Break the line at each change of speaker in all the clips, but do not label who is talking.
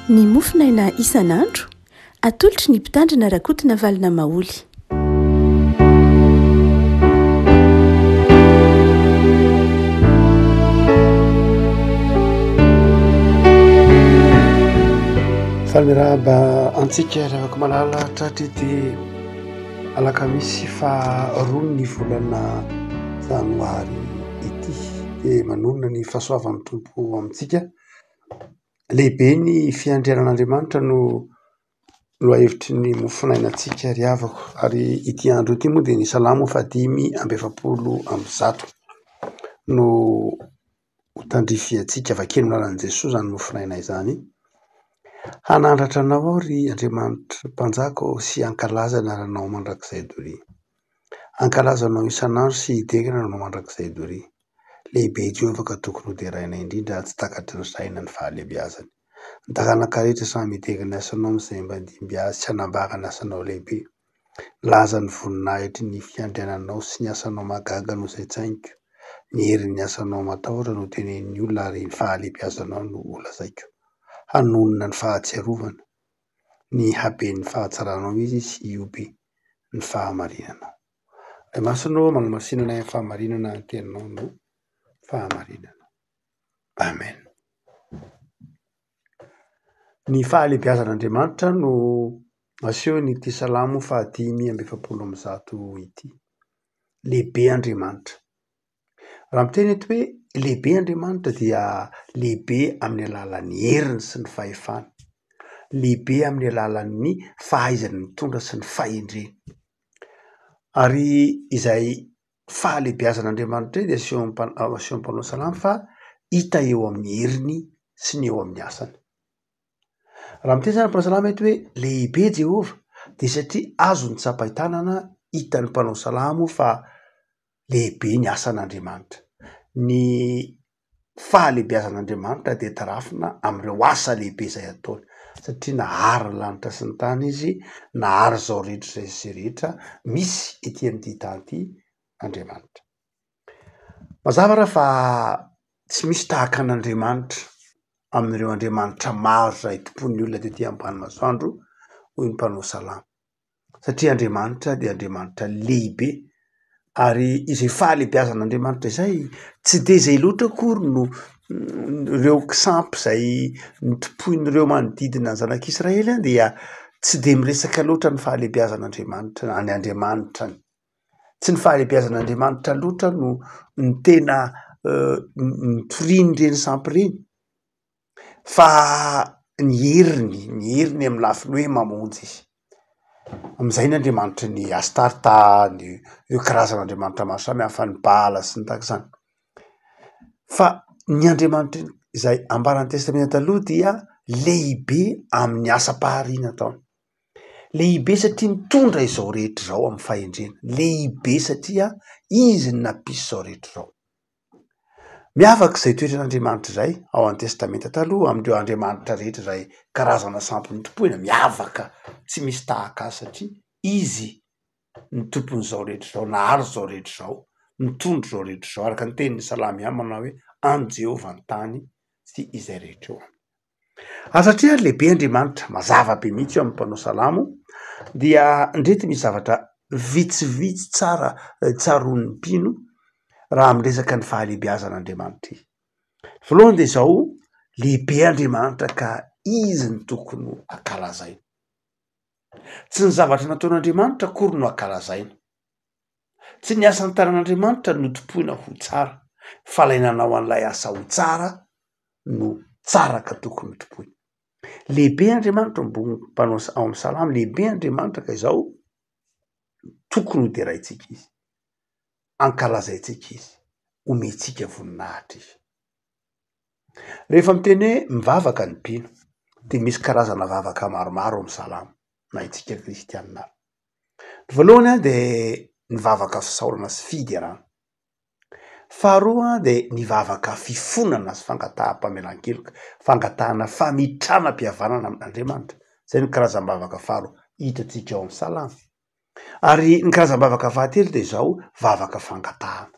Ny mofonaina isan'andro, atolotry ny Mpitandrina Rakotonavalona Maholy.
Faly miarahaba antsika ry havako malala tratry ity alakamisy faha roa ny volana janoary ity dia manonona ny fahasoavan'ny Tompo amintsika. Lehibe ny fiandrianan'Andriamanitra no lohahevitry ny mofonainantsika ry havako ary ity andro ity moa dia ny salamo faha-145 no ho tandrifiantsika. Vakio amin'ny alalan'i Jesoa izany mofonaina izany. Hanandratra anao aho ry Andriamanitra Mpanjaka ô sy hankalaza ny anaranao mandrakizay doria. Hankalaza anao isan'andro sy hidera anao mandrakizay doria. Lehibe i Jehovah ka tokony hoderaina indrindra ary tsy takatry ny saina ny fahalehibeazany. Ny taranaka rehetra samy hidera ny asanao amin'izay mba handimby azy sy hanambara ny asanao lehibe. Milaza ny voninahitry ny fiandriananao sy ny asanao mahagaga no saintsainiko. Ny herin'ny asanao matahotra no tenenin'ny olona ary ny fahalehibeazanao no holazaiko. Hanonona ny fahatsiarovana ny haben'ny fahatsaranao izy sy hihoby ny fahamarinanao. Ray Masina ô, manamasina anay amin'ny fahamarinana ny teninao no fahamarinana. Amen. Ny fahalehibiazan'Andriamanitra no asehon'ity salamo faha-145 ity. Lehibe Andriamanitra. Raha miteny eto hoe lehibe Andriamanitra dia lehibe amin'ny alalan'ny heriny sy ny fahefany, lehibe amin'ny alalan'ny fahaizany mitondra sy ny fahendreny. Ary izay fahalehibiazan'Andriamanitra izay dia asehon'ny mpa- asehon'ny mpanao salamo fa hita eo amin'ny heriny sy ny eo amin'ny asany. Raha miteny izany ny mpanao salamo eto hoe lehibe Jehovah dia satria azony tsapain-tanana, hitan'ny mpanao salamo fa lehibe ny asan'Andriamanitra. Ny fahalehibiazan'Andriamanitra dia tarafina amin'ireo asa lehibe izay ataony satria nahary ny lanitra sy ny tany izy, nahary izao rehetra izay izay rehetra misy ety amin'ity tany ity Andriamanitra. Mazava ary fa tsy misy tahaka an'Andriamanitra amin'ireo andriamanitra maro izay tompoin'ny olona tety ambany masoandro hoy ny mpanao salamo. satria Andriamanitra dia Andriamanitra lehibe ary izay fahalehibiazan'Andriamanitra izay tsy de izay loatra akory no ireo kisampy izay notompoin'ireo manodidina ny zanak'Israely an dia tsy de miresaka loatra ny fahalehibiazan'Andriamanitra any Andriamanitrany, tsy ny fahalehibiazan'Andriamanitra loatra no ny tena notorian'ireny sampy ireny fa ny heriny, ny heriny amin'ny lafiny hoe mamonjy izy. Amin'izay ny andriamanitry ny Astarta, ny ireo karazana andriamanitra maro samihafa, ny Bala sy ny tahaka izany. Fa ny andriamanitra izay ambaran'ny testamenta taloha dia lehibe amin'ny asam-pahariana ataony. Lehibe satria mitondra izao rehetra izao amin'ny fahendrena, lehibe satria izy no nampisy izao rehetra izao. Miavaka izay toetran'Andriamanitra izay ao amin'ny Testamenta Taloha amin'ireo andriamanitra rehetra izay karazana sampy notompoina, miavaka tsy misy tahaka azy satria izy no tompon'izao rehetra izao, nahary izao rehetra izao, mitondra izao rehetra izao, araka ny tenin'ny Salamo ihany manao hoe an'i Jehovah ny tany sy izay rehetra eo aminy. Ary satria ary lehibe Andriamanitra, mazava be mihitsy io amin'ny mpanao salamo, dia ndreto misy zavatra vitsivitsy tsara tsaroan'ny mpino raha miresaka ny fahalehibiazan'Andriamanitra izy. Voalohany dia izao, lehibe Andriamanitra ka izy no tokony ho ankalazaina. Tsy ny zavatra nataon'Andriamanitra akory no ankalazaina. Tsy ny asan'ny tanan'Andriamanitra no tompoina ho tsara, fa ilay nanao an'ilay asa ho tsara no tsara ka tokony ho tompoina. Lehibe Andriamanitra ao ambony mpanao ao amin'ny salamo, lehibe Andriamanitra ka izao tokony ho deraintsika izy, ankalazaintsika izy, omentsika voninahitra izy. Rehefa miteny hoe mivavaka ny mpino dia misy karazana vavaka maromaro ao amin'ny salamo na isika kristianina ary. Ny voalohany an dia ny vavaka fisaorana sy fiderana. Faharoa dia ny vavaka fifonana sy fangataham-pamelan-keloka, fangatahana famitranam-pihavanana amin'Andriamanitra. Izay no karazam-bavaka faharoa hitantsika ao amin'ny Salamo. Ary ny karazam-bavaka fahatelo dia izao, vavaka fangatahana.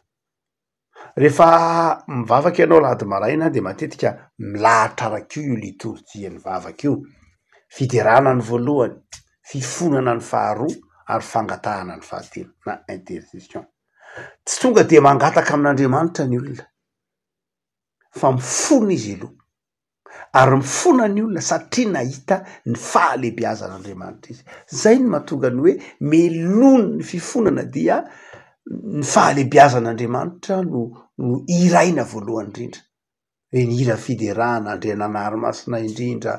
Rehefa mivavaka ianao alahady maraina dia matetika milahatra araka io io litorjian'ny vavaka io. Fiderana ny voalohany, fifonana ny faharoa ary fangatahana ny fahatelo na intercession. Tsy tonga dia mangataka amin'Andriamanitra ny olona fa mifona izy aloha. Ary mifona ny olona satria nahita ny fahalehibeazan'Andriamanitra izy. Zay no mahatonga ny hoe melon'ny fifonana dia ny fahalehibeazan'Andriamanitra no no hiraina voalohany indrindra. Ireny hira fiderana Andriananahary masina indrindra,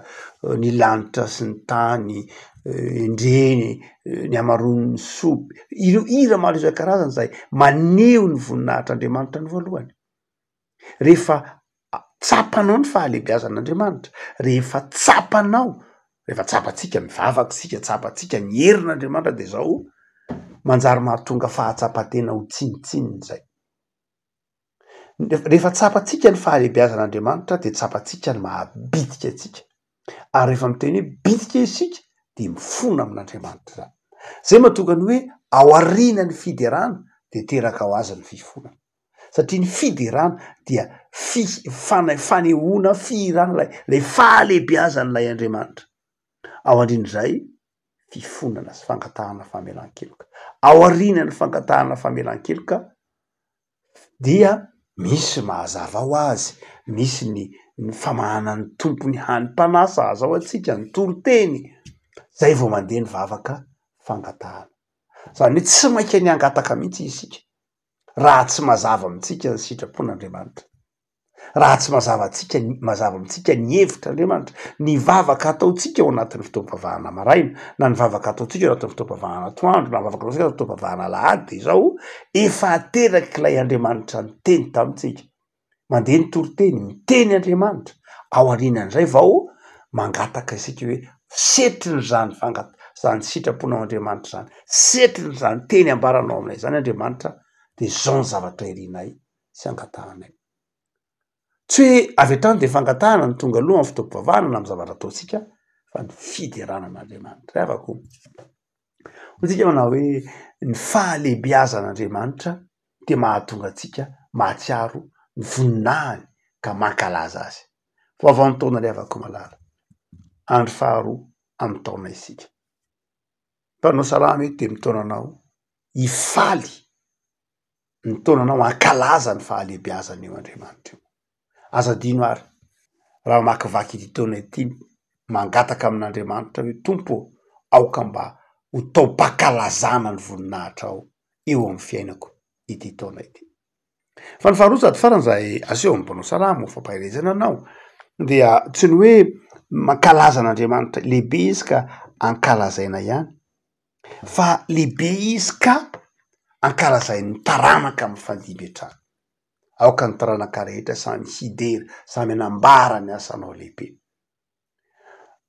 ny lanitra sy ny tany, indreny ny hamaroan'ny soa, ireo hira maro isan-karazany izay maneho ny voninahitr'Andriamanitra ny voalohany. Rehefa tsapanao ny fahalehibeazan'Andriamanitra, rehefa tsapanao, rehefa tsapantsika, mivavaka isika, tsapantsika ny herin'Andriamanitra de zao, manjary mahatonga fahatsapan-tena ho tsinontsinona izay. Rehefa tsapantsika ny fahalehibeazan'Andriamanitra de tsapantsika ny maha bitika antsika, ary rehefa miteny hoe bitika isika de mifona amin'Andriamanitra zany. Zay mahatonga ny hoe aorianan'ny fiderana de teraka ho azy ny fifonana. Satria ny fiderana dia fi- fane- fanehoana fihirana ilay ilay fahalehibeazan'ilay Andriamanitra. Ao aorian'izay, fifonana sy fangatahana famelan-keloka. Ao aorianan'ny fangatahana famelan-keloka dia misy mazava ho azy, misy ny ny famahanan'ny Tompo ny hanim-panahy sahaza ho antsika, ny toriteny, zay vao mandeha ny vavaka fangatahana. Zany hoe tsy mainka ny hangataka mihitsy isika raha tsy mazava amintsika ny sitrapon'Andriamanitra, raha tsy mazava antsika ny, mazava amintsika ny hevitr'Andriamanitra, ny vavaka ataontsika ao anatin'ny fotoam-pivavahana maraina, na ny vavaka ataontsika ao anatin'ny fotoam-pivavahana atoandro, na ny vavaka ataontsika ao anatin'ny fotoam-pivavahana alahady de izao, efa aterak'ilay Andriamanitra niteny tamintsika. Mandeha ny toriteny, miteny Andriamanitra, ao aorianan'izay vao mangataka isika hoe setrin'izany fangat- zany sitraponao Andriamanitra zany, setrin'izany teny ambaranao aminay zany Andriamanitra de zao ny zavatra irinay sy angatahanay. Tsy hoe avy hatrany de fangatahana no tonga aloha amin'ny fotoam-pivavahana na amin'ny zavatra ataontsika fa ny fiderana an'Andriamanitra. Ry havako o, hoy tsika manao hoe ny fahalehibeazan'Andriamanitra dia mahatonga antsika mahatsiaro ny voninahiny ka mankalaza azy. Vaovao ny taona ry havako malala, andro faharoa amin'ny taona isika. Mpanao salamo eto dia mitaona anao hifaly, mitaona anao hankalaza ny fahalehibeazan'io Andriamanitra io. Aza adino ary raha mamakivaky ity taona ity, mangataka amin'Andriamanitra hoe Tompo ô, aoka mba ho taom-pankalazana ny voninahitrao eo amin'ny fiainako ity taona ity. Fa ny faharoa sady farany izay aseho amin'ny mpanao salamo ho fampaherezana anao dia tsy ny hoe mankalaza an'Andriamanitra, lehibe izy ka ankalazaina ihany, fa lehibe izy ka ankalazain'ny taranaka mifandimby hatrany. Aoka ny taranaka rehetra samy hidera, samy hanambara ny asanao lehibe.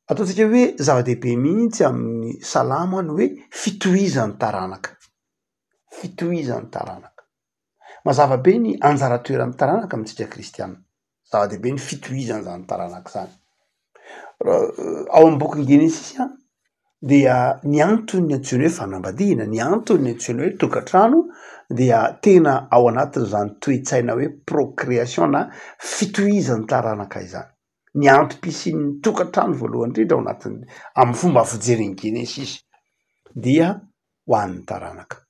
Ataontsika hoe zava-dehibe mihitsy amin'ny salamo ny hoe fitohizan'ny taranaka, fitohizan'ny taranaka. Mazava be ny anjara toeran'ny taranaka amintsika kristiana. Zava-dehibe ny fitohizan'izany taranaka izany. Ao amin'ny bokin'ny Genesisy an, dia ny antony antsoina hoe fanambadiana, ny antony antsoina hoe tokantrano dia tena ao anatin'izany toe-tsaina hoe procréation na fitohizan'ny taranaka izany. Ny antom-pisian'ny tokantrano voalohany indrindra ao anatin'ny, amin'ny fomba fijerin'ny Genesisy dia ho an'ny taranaka.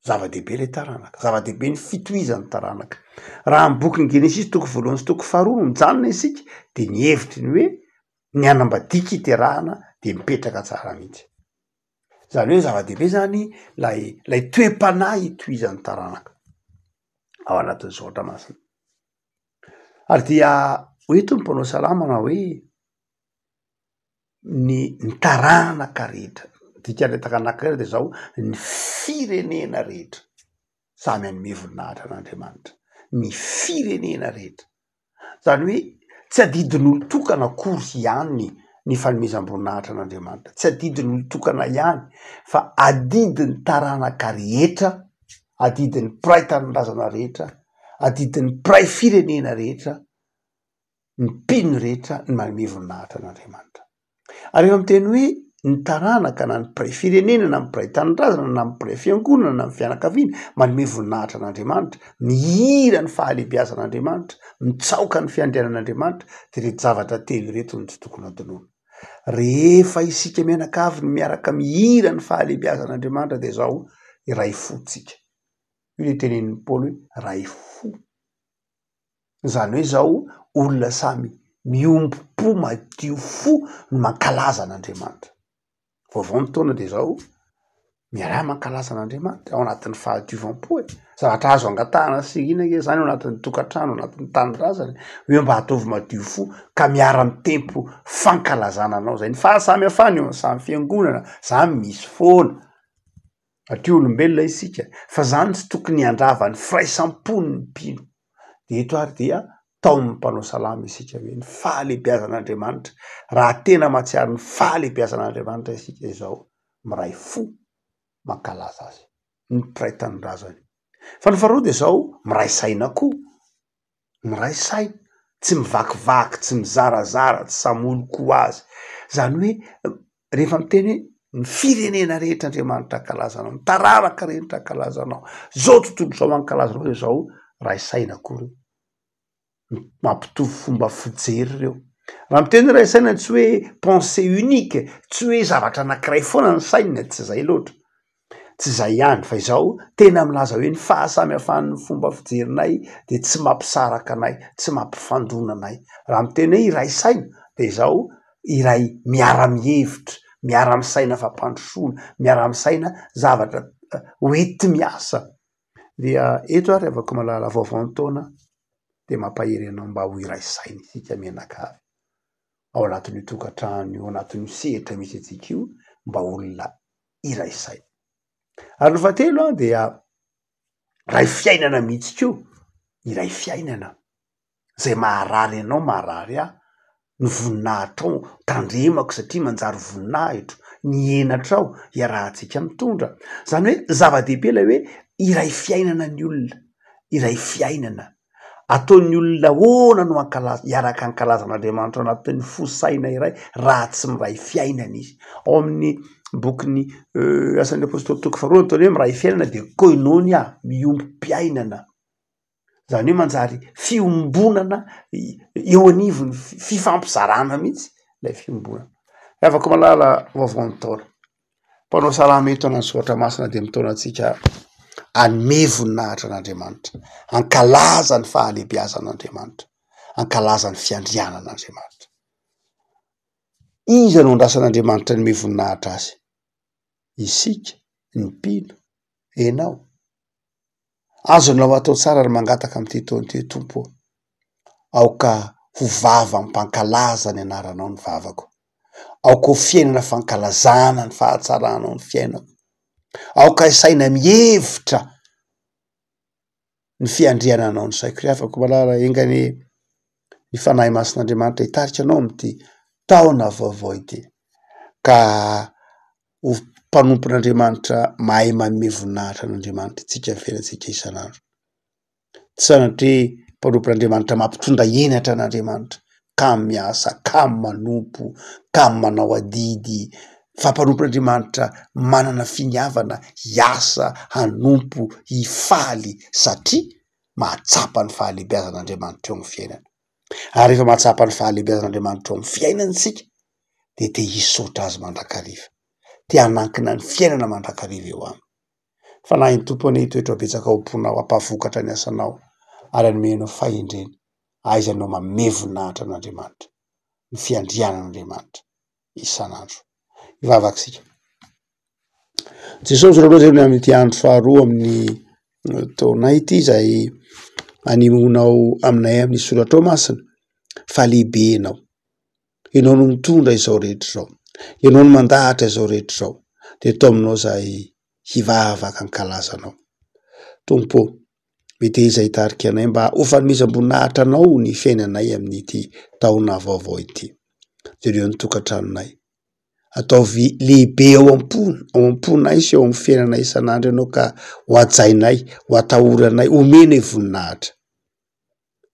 Zava-dehibe ilay taranaka, zava-dehibe ny fitohizan'ny taranaka. Raha amin'ny bokin'ny Genesisy toko voalohany sy toko faharoa no mijanona isika dia ny hevitry ny hoe ny hanambadiaka hiterahana dia mipetraka tsara mihitsy. Izany hoe zava-dehibe zany ilay ilay toe-panahy hitohizan'ny taranaka ao anatin'ny soratra masina. Ary dia ho eto ny mpanao salamo manao hoe ny ny taranaka rehetra, dikan'ilay taranaka rehetra de zao, ny firenena rehetra samy hanome voninahitra an'Andriamanitra, ny firenena rehetra, zany hoe tsy adidin'olon-tokana akory ihany ny fanomezam-boninahitra an'Andriamanitra, tsy adidin'olon-tokana ihany fa adidin'ny taranaka rehetra, adidin'ny mpiray tanindrazana rehetra, adidin'ny mpiray firenena rehetra, ny mpino rehetra ny manome voninahitra an'Andriamanitra. Ary rehefa miteny hoe Ny taranaka na ny mpiray firenena na ny mpiray tanindrazana na ny mpiray fiangonana na ny fianakaviana manome voninahitra an'Andriamanitra, mihira ny fahalehibiazan'Andriamanitra, mitsaoka ny fiandrianan'Andriamanitra, dia ireto zavatra telo ireto no tsy tokony hadinoina. Rehefa isika mianakavy no miaraka mihira ny fahalehibiazan'Andriamanitra dia izao iray fo tsika. Io ilay tenenin'i Paoly hoe ray fo. Izany hoe izao olona samy miombom-po madio fo no mankalaza an'Andriamanitra. Vaovao ny taona dia izao, miaraha mankalaza an'Andriamanitra ao anatin'ny fahadiovam-po e! Zavatra azo angatahana sy irina ange izany ao anatin'ny tokantrano, ao anatin'ny tanindrazana e, hoe mba ataovy madio fo ka miara-mitempo fankalazana anao izay. Ny fahasamihafana eo amin'ny samy fiangonana, izany misy foana. Satria olombelona isika, fa zany tsy tokony handrava ny firaisam-pon'ny mpino. De eto ary dia taomin'ny mpanao salamo isika hoe ny fahalehibiazan'Andriamanitra, raha tena mahatsiaro ny fahalehibiazan'Andriamanitra isika izao, miray fo mankalaza azy, ny mpiray tanindrazana. Fa ny faharoa de zao, miray saina koa. miray saina, tsy mivakivaky, tsy mizarazara, tsy samy olon-ko azy. Zany hoe rehefa miteny hoe ny firenena rehetra Andriamanitra hankalaza anao, ny taranaka rehetra hankalaza anao, zao tontolo izao hankalaza anao, de zao ray saina koa reo, mampitovy fomba fijery reo. Raha miteny hoe ray saina tsy hoe pensée unique, tsy hoe zavatra anankiray foana ny saina, tsy zay loatra. Tsy izay ihany fa izao tena milaza hoe ny fahasamihafan'ny fomba fijerinay dia tsy mampisaraka anay, tsy mampifandona anay. Raha miteny hoe iray saina dia izao iray miara-mihevitra, miara-misaina fampandrosoana, miara-misaina zavatra hoenti-miasa. Dia eto ary havako malala vaovao ny taona dia mampahery anao mba ho iray saina isika mianakavy ao anatin'io tokantrano io, ao anatin'io sehatra misy antsika io mba olona iray saina. Ary ny fahatelo an dia ray fiainana mihitsy koa, iray fiainana, zay maharary anao maharary ahy, ny voninahitrao tandremako satria manjary voninahitro, ny henatrao iarahantsika mitondra, zany hoe zava-dehibe ilay hoe iray fiainana ny olona, iray fiainana. Ataon'ny olona ahoana no hankalaza, hiaraka hankalaza an'Andriamanitra ao anatin'ny fo saina iray raha tsy miray fiainana izy. Ao amin'ny bokin'ny Asan'ny Apostoly toko faharoa ny ataony hoe miray fiainana dia koinonia, miombom-piainana. Izany hoe manjary fiombonana eo anivon'ny fifampizarana mihitsy ilay fiombonana. Ry havako malala vaovao ny taona. Mpanao salamo eto ny soratra masina dia mitaona antsika hanome voninahitra an'Andriamanitra, hankalaza ny fahalehibiazan'Andriamanitra, hankalaza ny fiandrianan'Andriamanitra. Iza no andrasan'Andriamanitra hanome voninahitra azy? Isika, ny mpino, ianao. Azonao atao tsara ny mangataka amin'ity taona ity hoe, Tompo ô, aoka ho vava mpankalaza ny anaranao ny vavako. Aoka ho fiainana fankalazana ny fahatsaranao ny fiainako. Aoka hisaina mihevitra ny fiandriananao ny saiko. Ry havako malala, enga anie ny Fanahy Masin'Andriamanitra hitarika anao amin'ity taona vaovao ity ka ho mpanompon'Andriamanitra mahay manome voninahitra an'Andriamanitra isika amin'ny fiainantsika isan'andro. Tsy sanatria mpanompon'Andriamanitra mampitondra henatra an'Andriamanitra, kamo miasa, kamo manompo, kamo manao adidy, fa mpanompon'Andriamanitra manana finiavana hiasa, hanompo, hifaly satria mahatsapa ny fahalehibiazan'Andriamanitra eo amin'ny fiainana. Ary rehefa mahatsapa ny fahalehibiazan'Andriamanitra eo amin'ny fiainana isika dia te hisaotra azy mandrakariva, te hanankina ny fiainana mandrakariva eo aminy. Fanahin'ny Tompo anie hitoetra ho betsaka ao am-ponao, hampahavokatra ny asanao ary hanome anao fahendrena ahaizanao manome voninahitra an'Andriamanitra, ny fiandrianan'Andriamanitra isan'andro. Hivavaka isika. Jesosy aloha zay amin'ity andro faharoa amin'ny taona ity izay anehoanao aminay amin'ny soratrao masina fa lehibe ianao. Ianao no mitondra izao rehetra izao. Ianao no mandahatra izao rehetra izao. Dia atao aminao izahay hivavaka hankalaza anao. Tompo ô, meteza hitarika anay mba ho fanomezam-boninahitra anao ny fiainanay amin'ity taona vaovao ity. Jereo ny tokantranonay. Ataovy lehibe ao am-po, ao am-ponay sy eo amin'ny fiainanay isan'andro ianao ka ho hajainay, ho atahoranay, omenay voninahitra.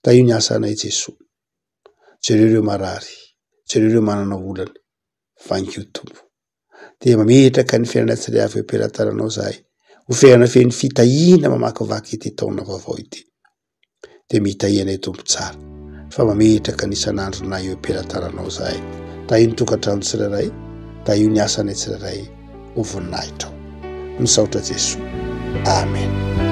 Tahio ny asanay Jesoa. Jereo ireo marary, jereo ireo manana olana. Vangio Tompo. Dia mametraka ny fiainana tsirairay avy eo am-pelatananao izahay. Ho fiainana feno fitahiana mamakivaky ity taona vaovao ity. Dia mitahiana anay Tompo tsara fa mametraka ny isan'andronay eo am-pelatananao izahay. Tahio ny tokantrano tsirairay, tahio ny asanay tsirairay ho voninahitrao. Misaotra Jesoa. Amen.